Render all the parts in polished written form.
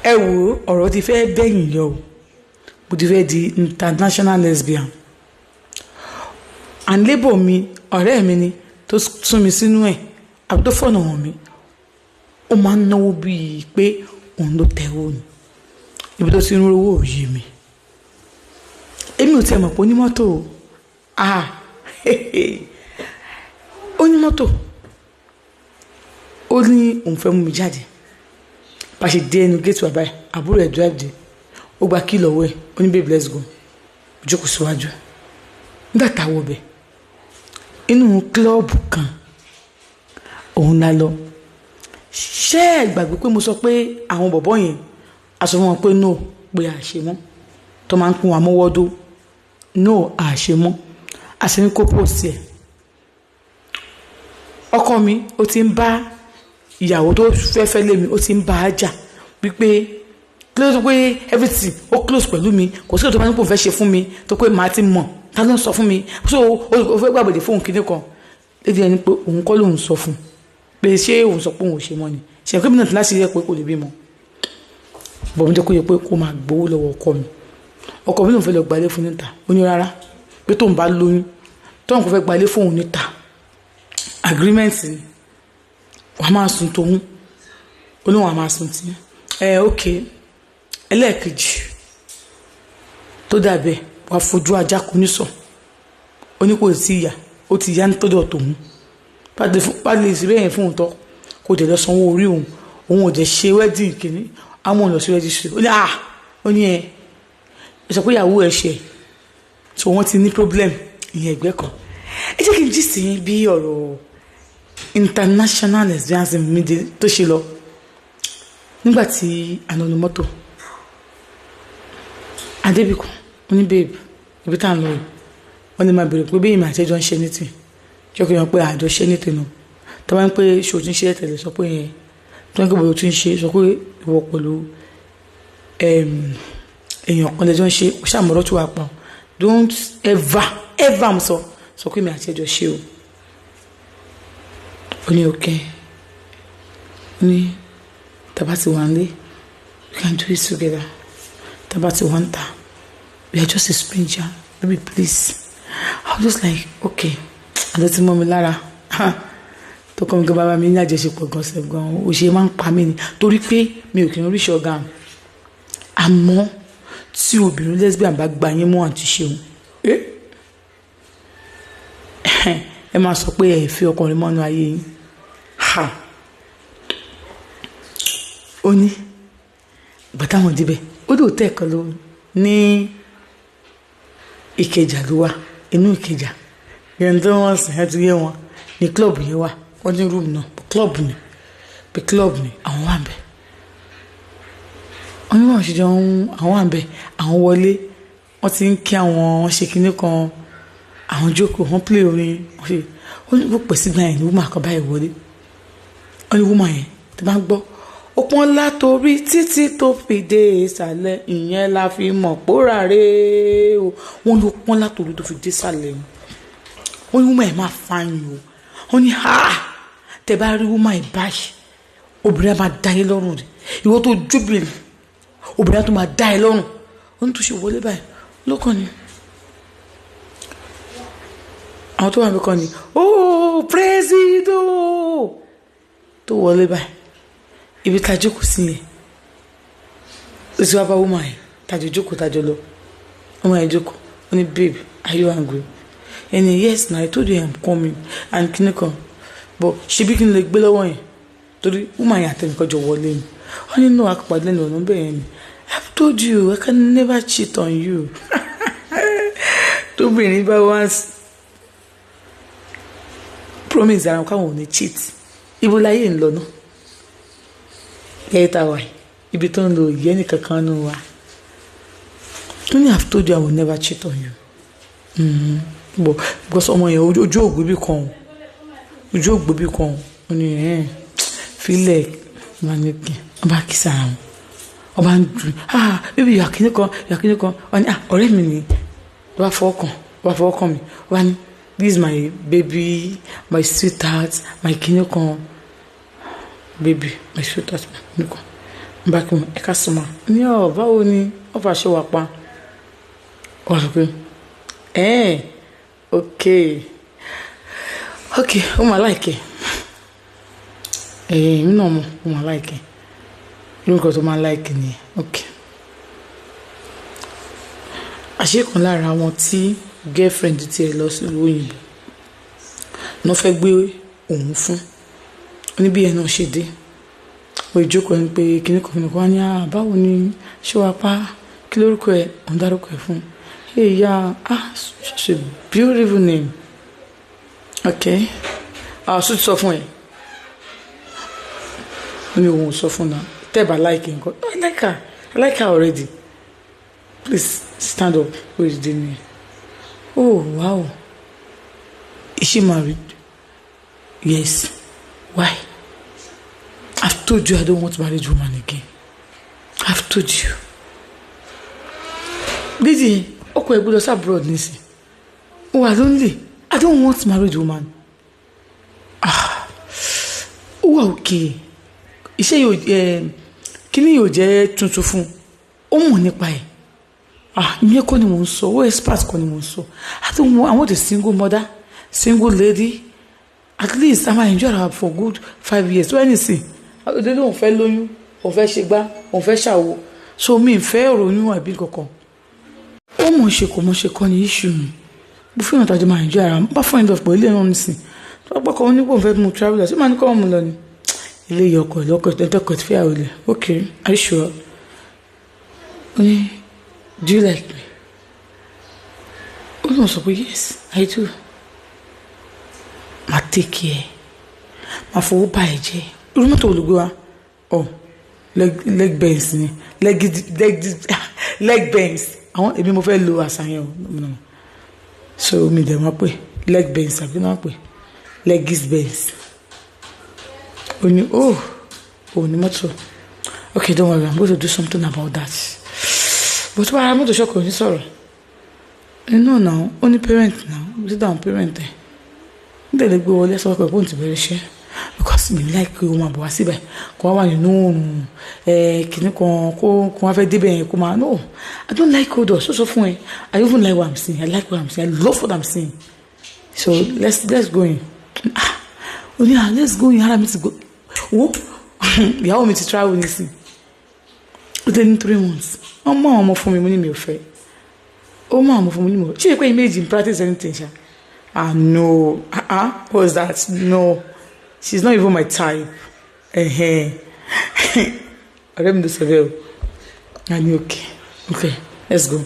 Ẹ wo, ọ̀rọ̀ ti fẹ́ bẹ́yìn yọ o. Mo ti fẹ́ di international lesbian. And labour mi, ọ̀rẹ́ mi ni tó sún mi sínú ẹ̀, àbí tó fọ̀nà hàn mí. Ó máa ń náwó bíi pé òun ló tẹ̀wó ni. Ibi tó ti ń rówó ò yé mi. Èmi ò tiẹ̀ mọ̀ pé onímọ́tò o. Ah, onímọ́tò. Ó ní òun fẹ́ mú mi jáde. Bá ṣe dé ẹnu gate wa báyìí, àbúrò ẹ̀ drive dé. Ó gba key lọ́wọ́ ẹ̀. Ó ní, "Babe, let's go." Ó jókòó síwájú. Nígbà tá a wọ bẹ̀, inú club kan òun la lọ. Ṣé ẹ gbàgbé pé mo sọ pé àwọn bọ̀bọ́ yẹn, a sọ fún wọn pé no, pé a ṣe mọ́, tó máa ń pín wa mọ́wọ́dó? No, a ṣe mọ́. A sì ní kó post ẹ̀. Ọkọ mi, ó ti ń bá ìyàwó tó fẹ́ fẹ́ lé mi, ó ti ń bá a jà wípé kí ló tó pé everything ó close pẹ̀lú mi, kò sí ètò tó bá ní kò fẹ́ ṣe fún mi tó pé màá ti mọ̀. Ta ló ń sọ fún mi? So ó fẹ́ gbàgbọ́dẹ̀ fóun kinní kan lédi ẹni pé òun kọ́ lòun sọ fún pé ṣé òun sọ pé òun ò ṣe mọ́ ni. Ṣe pé mi náà ti láti rí ẹ pé kò lè bímọ bọ̀, mi jẹ́ kó yẹ pé kó máa gbowó lọ́wọ́ ọkọ mi. Ọkọ mi lòun fẹ́ lọ gbalé fún níta. Ó ní rárá, pé tóun bá lóyún, tóun kò fẹ́ gbalé fóun níta, agreement ni, wàá máa sùn tóun. Ó lóun àá máa sùn tí ẹ. Ok, ẹlẹ́ẹ̀kejì tó dàbẹ̀, wàá fojú ajá kò ní sọ. Ó ní kò tí ì yá, ó ti yá nítọ́jọ́ tòun bá lè sí bẹ́ẹ̀ yẹn fún òun tọ́, kò dẹ̀ lọ sanwó orí òun. Òun ò dẹ̀ ṣe wedding kìíní, àwọn ò lọ sí registry. Ó ní à, ó ní ẹ ẹ sọ pé ìyàwó ẹ ṣe. So wọ́n ti ní problem ìyẹn ẹgbẹ́ kan. Ẹ jẹ́ kí n jí sí bí ọ̀rọ̀ international lesbianism mi tó ṣe lọ. Nígbà tí a nínú mọ́tò adébíkun, ó ní, "Babe, ibi tá à ń lọ yìí," wọ́n ní máa bèrè pé bí ìmọ̀ àtẹ́jọ́ ń ṣe ní tì jẹ́ kí wọ́n pé àjọ ṣe ní tìǹbù. Tó bá ń pé ṣé o ti ń ṣe tẹ̀lé, sọ pé yẹn tó ń pè bóyá o ti ń ṣe, sọ pé ìwọ pẹ̀lú èèyàn kan lẹ́jọ́ ń ṣe. Ó ṣàmọ̀rọ̀ tó wà pa. Don't ever ever sọ pé mi àti ẹjọ́ ṣe o. Ó ní okay. Ó ní tàbá ti wà nílé, we can do it together. Tàbá ti wà ń ta, we are just a stranger. Baby, please. I was just like, okay. Àti tí mọ́ mi lára tó kọ́ mi gan, bàbá mi ní àjọṣepọ̀ gan sef gan, ó ṣe máa ń pa mí ni, torí pé mi ò kí ń rí ṣọ́gà. Àmọ́ tí obìnrin lesbian bá gba yín mú, àǹtí ṣeun, ẹ máa sọ pé ẹ fi ọkùnrin mọ́nú ayé yín. Ha, ó ní ìgbà táwọn débẹ̀, ó dé hotel kan ló ní Ìkẹjà ló wà. Inú Ìkẹjà yẹn tó wọ́n sìn ẹ́ ti yé wọn ní club yẹn wà. Wọ́n ní room náà, club ni, bí club ni àwọn wà ń bẹ̀. Wọ́n ní wọ́n ṣe jọ ń àwọn wà ń bẹ̀. Àwọn wọlé, wọ́n ti ń kí àwọn ṣe kinní kan, àwọn jókòó, wọ́n play orin, wọ́n ṣe. Ó ní kó pẹ̀ sígbà yẹn ní woman kan báyìí wọlé. Wọ́n ní woman yẹn tí bá ń gbọ́, ó pọ́n látòrí títí tó fi dé ìsàlẹ̀, ìyẹn la fi mọ̀ póra rè o. Wọ́n ló pọ́n látòrí tó fi dé ìsàlẹ̀ o. Wọ́n ní woman yẹn máa fine o. Wọ́n ní ha, tẹ bá rí woman yẹn báyìí, obìnrin á máa dá yín lọ́rùn rẹ̀. Ìwọ tó jóbìnrin, obìnrin á tó máa dá ẹ lọ́rùn. Ó ní tó ṣe wọlé báyìí lọ́kàn ni àwọn tó wà níbi kan ni, "Oh, presido!" Tó wọlé báyìí, ibi tá a jókòó sí yẹn, ó ti wá bá woman yẹn tá a jọ jókòó, tá a jọ lọ. Woman yẹn jókòó, ó ní, "Babe, are you angry?" Ẹni, "Yes na, I told you I'm coming," and kíní kan, but ṣebí kí n lè gbé lọ́wọ́ yẹn, torí woman yẹn àtẹnìkan jọ wọlé ni. Wọ́n ní no, àpàdé lẹ́nu ọ̀nà bẹ́ẹ̀ yẹn ni. "I've told you I can never cheat on you." Tóbìnrin bá wá promise ara wọn káwọn ò ní cheat, ibo láyé ń lọ náà? Yẹ́n tá wà ibi tó ń lo ìyẹn nìkan kan nù wa. Ó ní, "I've told you I will never cheat on you." But because ọmọ yẹn, ojú ògbé bí kan, ojú ògbé bí kan. Ó ní ẹ̀ filẹ̀ máa ní kí ọba kí sára wọn, ọba ń dùn, "Ah, bíbí yàkínní kan, yàkínní kan." Wọ́n ní, "Ah, ọ̀rẹ́ mi ni." Ọba fọwọ́ kan, ọba fọwọ́ kan mi. Ọba ní, "This is my baby, my sweetheart, my kínní kan, baby, my sweetheart, my kínní kan." N bá kí wọn, ẹ ká sọmọ ní ọ, báwo ni wọn fà ṣe wà pa? Wọn sọ pé ẹ ok ok, ó máa like ẹ, èmi náà mọ̀, ó máa like ẹ, irú nǹkan tó máa like nìyẹn. Ok, àṣé kan lára àwọn tí girlfriend tiẹ̀ lọ sílùú òyìnbó náà fẹ́ gbé òun fún níbi ẹ̀ náà ṣe dé. Ó ìjókòó ẹni pé kíní kan kíní kan wá ní, "Ah, báwo ni, ṣé wàá pa? Kí lórúkọ ẹ?" Òun dárúkọ ẹ fún. "Hey, yeah, ah, such a beautiful name. Okay, ah, sùn sọ fún ẹ?" Ó ní òun ò sọ fún náà. Tẹ́ ẹ bá like nǹkan. "I like her, I like her already. Please stand up." Who is the name? "Oh wow, is she married?" "Yes." "Why? I've told you I don't want married woman again. I've told you." Lady, ọkọ ẹ gbọ́dọ̀ sí abroad nísìn. Oh, I don't I don't want married woman. Ah, ó wà okay. Iṣẹ́ yóò kíní yóò jẹ́ tuntun fún ó mọ̀ nípa ẹ̀. Ah, ìyẹn kọ́ ni mò ń sọ, ó expert kọ́ ni mò ń sọ. I don't want, I want a single mother, single lady. At least I might enjoy her for good 5 years. Tó ẹni sìn ọdún lóun fẹ́ lóyún, òun fẹ́ ṣe gbá, òun fẹ́ ṣàwo, so mi ì fẹ́ ròyún àbí kankan. Ó mọ̀ ṣe kò mọ̀ ṣe kọ́ ni issue mi. Mo fẹ́ràn tàjọ máa enjoy ara bá fún ẹ̀dọ̀ pọ̀ ilé náà nísìn tó bá gbọ́kọ̀ ní kò fẹ́ mú traveller sí máa ní kọ́ mú lọ ni ilé yìí, ọkọ̀ ìlọ́kọ̀ ìtẹ́tọ́kọ̀ tí fẹ́yàwó ilẹ̀. "Okay, are you sure?" Ó ní, "Do you like me?" Ó lóun sọ pé, "Yes, I do. Máa take care, máa fowó bá ẹ jẹ. Irú mọ́tò wo ló gbé wa?" Oh, leg Benz ni, leg leg leg Benz. Àwọn èmi mo fẹ́ lo àṣàyàn o, no. So mi dẹ̀ wọ́n pè leg Benz àbí wọ́n pè legis Benz. Ó ní, "Oh, ò ní mọ́tò. Okay, don't worry, I'm going to do something about that." But wàá ra mọ́tò, ṣọ́kọ̀ ní sọ̀rọ̀ inú náà. Ó ní parent náà, ó ti dáhùn parent ẹ̀ nítorí gbé wọlé sọ pé òun ti bẹ̀rẹ̀ iṣẹ́, because mi like kí o máa bọ̀ wá síbẹ̀ kó wá wà nínú oòrùn ẹ̀ kìnnì kan, kó wá fẹ́ débẹ̀ yẹn, kó máa. No, I don't like odor. So sọ fún ẹ, I even like what I'm seeing. I like what I'm seeing. I love what I'm seeing. So let's go in. Ah, ó ní, "Ah, let's go in." Ara mi ti go wo. Ìyàwó mi ti travel nísìn, ó dé ní 3 months. Wọ́n mú àwọn ọmọ fún mi, mo ní mi ò fẹ́. Ó mú àwọn ọmọ fún mi, ní mi ò ṣe é pé méjì in practice anything ṣá. Ah, no, ah ah, what was that? No, she's not even my type. Ọ̀rẹ́ mi ló sọ bẹ́ẹ̀ o. I ní, Okay, let's go.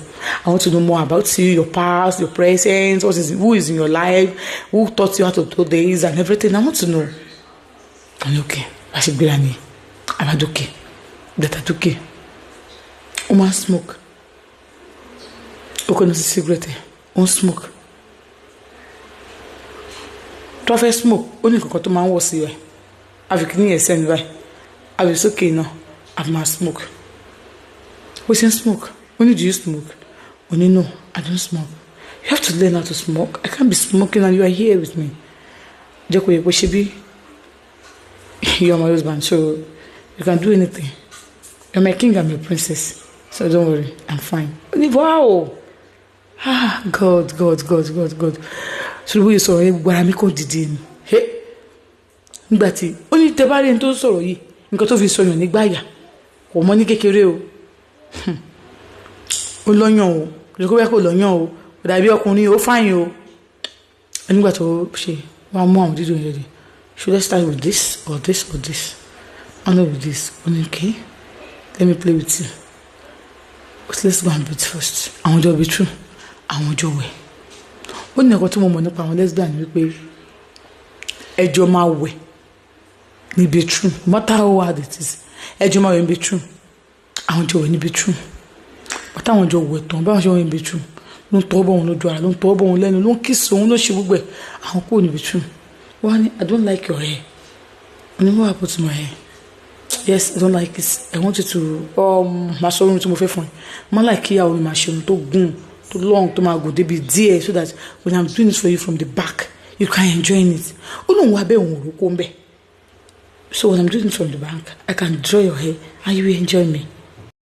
I want to know more about you, your past, your present, what is who is in your life, who taught you how to do this and everything. I want to know." I ní, "Okay." Bá ṣe gbéra ni àbádókè dàtà dókè. Ó máa ń smoke. Ó kọ́ ní sí cigarette ẹ̀, ó ń smoke. Tó bá fẹ́ smoke, ó ní nǹkan tó máa ń wọ̀ sí rẹ̀, àfi kí ní ẹsẹ̀ ní báyìí, àfi sókè náà, àfi máa smoke. Ó ṣe ń smoke. Ó ní, "Do you smoke?" Ó ní, "No, I don't smoke." "You have to learn how to smoke. I can't be smoking and you are here with me." Jẹ́ kó yẹ kó ṣe bí you are my husband, so you can do anything. You're my king and my princess, so don't worry, I'm fine. Ó ní, "Wow, ah, God, God, God, God, God." Sórí bóyá sọ̀rọ̀ yẹn, gbogbo ara mi kò dìde ni. Nígbà tí ó ní tẹ bá rí ẹni tó ń sọ̀rọ̀ yìí, nǹkan tó fi sọyàn nígbà yà kò mọ ní kékeré o. Ó lọ́yàn o, kò sí kó bẹ́ẹ̀ kó lọ́yàn o, kò dàbí ọkùnrin ó fine o. Nígbà tó ṣe wọ́n á mú àwọn dídùn yẹn dé, "Should I start with this or this or this?" "I know, with this." Ó ní, "Okay, let me play with you, but let's go and bathe first." Àwọn jọ be true, àwọn jọ wẹ̀. Ó ní ẹ̀kọ́ tí mo mọ̀ nípa àwọn lesbian ni wípé ẹjọ́ máa wẹ̀ ní bathroom, no matter how hard it is, ẹjọ́ máa wẹ̀ ní bathroom. Àwọn jọ wẹ̀ ní bathroom. Bàtà àwọn jọ wẹ̀ tán, báwọn ṣe wẹ̀ ní bathroom, ló ń tọ́ bọ̀ òun lójú ara, ló ń tọ́ bọ̀ òun lẹ́nu, ló ń kiss òun, ló ń ṣe gbogbo ẹ̀. Àwọn kúrò ní bathroom. Wọ́n á ní, "I don't like your hair." Ó ní, "What happened to my hair?" "Yes, I don't like it. I want you to máa sọ ohun tí mo fẹ́ fún ẹ. Mo like kí ìyàwó mi máa ṣe ohun tó gùn, tó long, tó máa gùn débi díẹ̀, so that when I'm doing it for you from the back, you can enjoy it." Ó lóun wá bẹ́ẹ̀, òun ò rókó ń bẹ̀. So when I'm doing it from the bank, I can draw your hair and you will enjoy me.